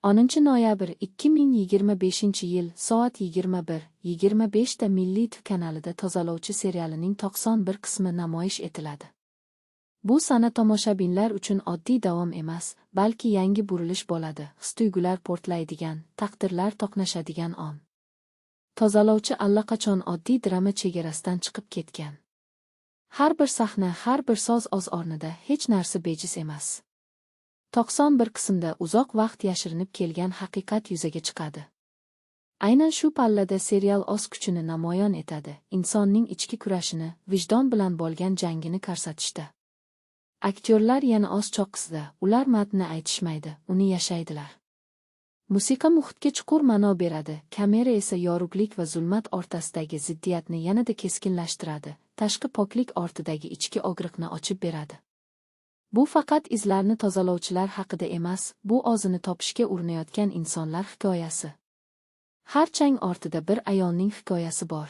10 noyabr 2025 yil soat 21:25 da Milliy TV kanalida Tozalovchi serialining 91 qismi namoyish etiladi. Bu sana tomoshabinlar uchun oddiy davom emas, balki yangi burilish bo'ladi, his-tuyg'ular portlaydigan, taqdirlar to'qnashadigan on. Tozalovchi allaqachon oddiy drama chegarasidan chiqib ketgan. Har bir sahna, har bir so'z o'z o'rnida, hech narsa bejiz emas. 91 qismda uzoq vaqt yashirinib kelgan haqiqat yuzaga chiqadi. Aynan shu pallada serial o'z kuchini namoyon etadi, insonning ichki kurashini, vijdon bilan bo'lgan jangini ko'rsatishda. Aktyorlar yana o'z cho'qqisida, ular matnni aytishmaydi, uni yashaydilar. Musiqa muhitga chuqur ma'no beradi, kamera esa yorug'lik va zulmat o'rtasidagi ziddiyatni yanada keskinlashtiradi, tashqi poklik ortidagi ichki og'riqni ochib beradi. Bu faqat izlarni tozalovchilar haqida emas, bu o'zini topishga urinayotgan insonlar hikoyasi. Har chang ortida bir ayolning hikoyasi bor.